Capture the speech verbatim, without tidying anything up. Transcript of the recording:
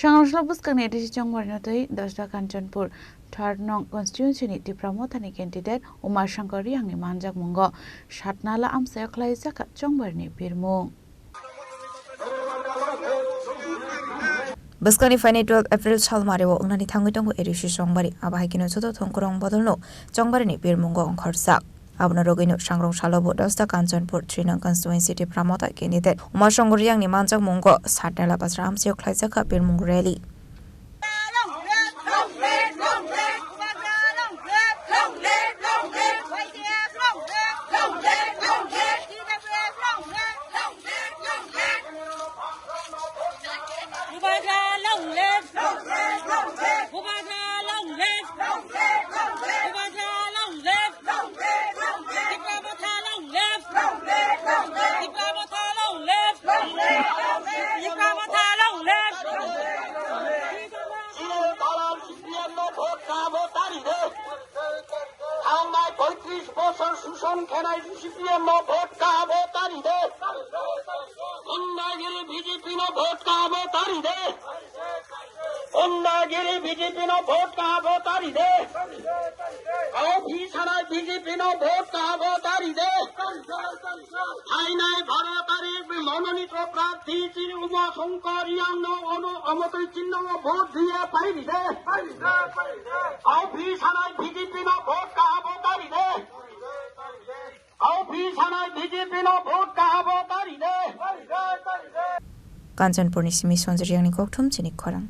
Changnosla bwskangni A D C chongbarino twi Dosda Kanchanpur third nong constituency ni Tipra Mothani candidate Uma Shankar Riyangni manjakmungo satnala amchaio khlaijak chongbarini birmung. Bwskangni phainai twelve April salmario wngnani thangwi tongo A D C chongbari. Abo hai kheno joto thongkwrwng bodolno chongbarini birmungo ongkhorjak. Abono rwgwino sangrong salobo Dosda Kanchanpur three nong constituency Tipra Motha candidate Uma Shankar Riyangni manjakmungo satnala basra amchaio khlaijak kha birmung rally. Bubagra long live! Bubagra long live! Bubagra long live! Tipra Motha long live! Tipra Motha long live! Tipra Motha long live! Chini dalan C P M no vote kha bo tari de. Thangnai poitris bosor suson khenai C P M no vote kha bo tari de. Gundagiri B J P no vote kha bo tari de. Gundagiri B J P no vote kha bo tari de. Kau phi sanai B J P no vote kha bo tari de. Phainai baro tarik bi mononito prarthi chini Uma Shankar Riyang no ono omotwi chinno vote diye pairi de. Kau phi sanai B J P no vote kha bo tari de. Kau phi sanai B J P no vote kha bo tari de. Kanchanpurni simi Sanjay Riyangni kokthum chini khorang.